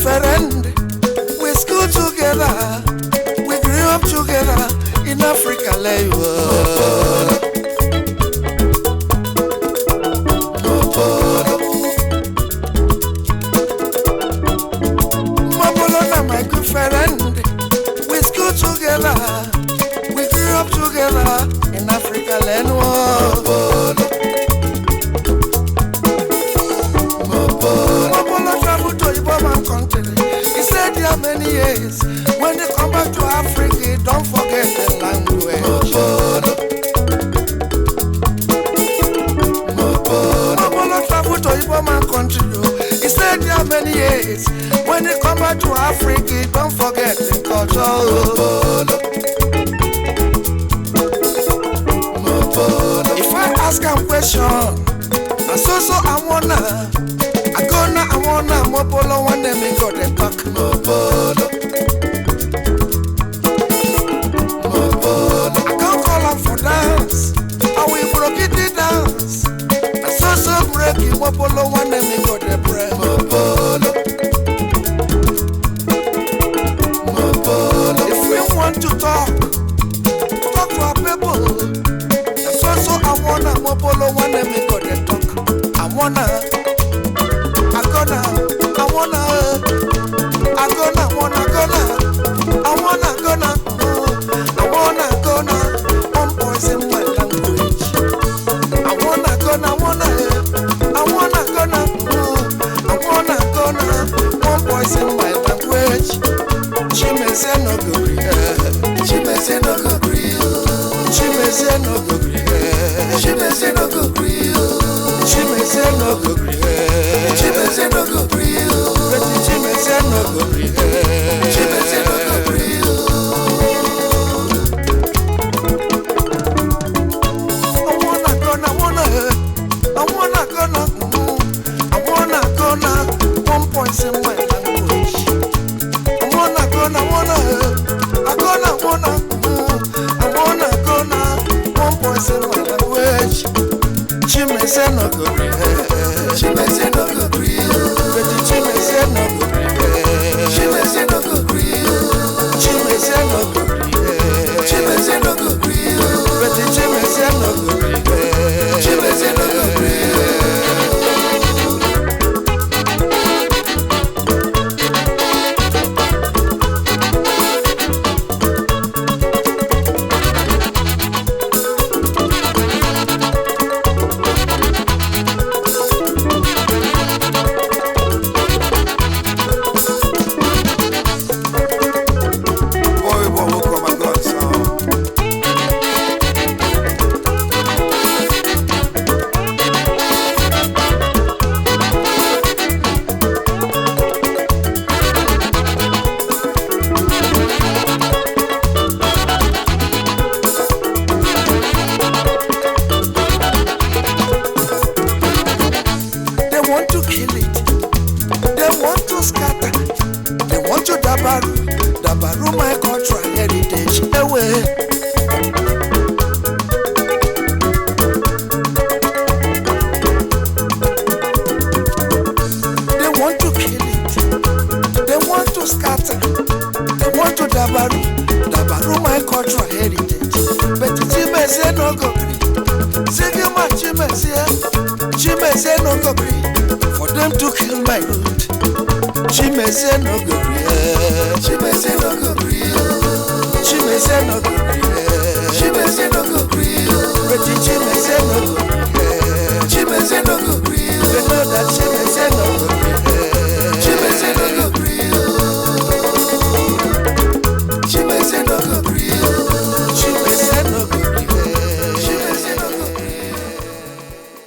Friend, we school together, we grew up together in Africa. Mopolo na my good friend, we school together, we grew up together in Africa. Mopolo traveled to Iboma country. He said there many years. When they come back to Africa, don't forget the language. Mopolo traveled to Iboma country. He said there many years. When they come back to Africa, don't forget the culture. If I ask a question, I so I wanna. I gonna, I wanna, Mopolo one me go the talk. Mopolo. Mopolo. I can't call up for dance. I will break it the dance. I so break it. Mopolo one me go the break. Mopolo. Mopolo. If we want to talk, talk to our people. I so I wanna, Mopolo one me go the talk. I wanna. I gonna, I wanna, I gonna, wanna, gonna, I wanna, gonna, I wanna, gonna, one poison my language. I wanna, gonna, wanna, I wanna, gonna, I wanna, gonna, one poison my language. Chimezie no go gree, Chimezie no go gree, Chimezie no go gree, Chimezie no go gree, Chimezie no go gree. Chimezie no go gree, Chimezie no go gree, Chimezie no go gree. I wanna gonna wanna, I wanna gonna, I wanna gonna, one point in my language. I wanna gonna wanna, I gonna wanna, I wanna gonna, one point in my language. Chimezie no go gree, Chimezie no go gree, Chimezie no go gree, Chimezie no go gree, Chimezie no go gree, Chimezie no go gree, Chimezie no go gree, Chimezie no go gree. Boy, boy, will come and God, They want to kill it. They want to scatter. They want to dabaru, dabaru my cultural heritage away. They want to kill it. They want to scatter. They want to dabaru, dabaru my cultural heritage. But Chimezie no go gree. Sigma Chimezie, Chimezie no go gree. For them to kill my root. Chimezie no go gree. Chimezie no go gree, Chimezie no go gree. Chimezie no go gree, But Chimezie no go gree. Chimezie no go gree, They know that Chimezie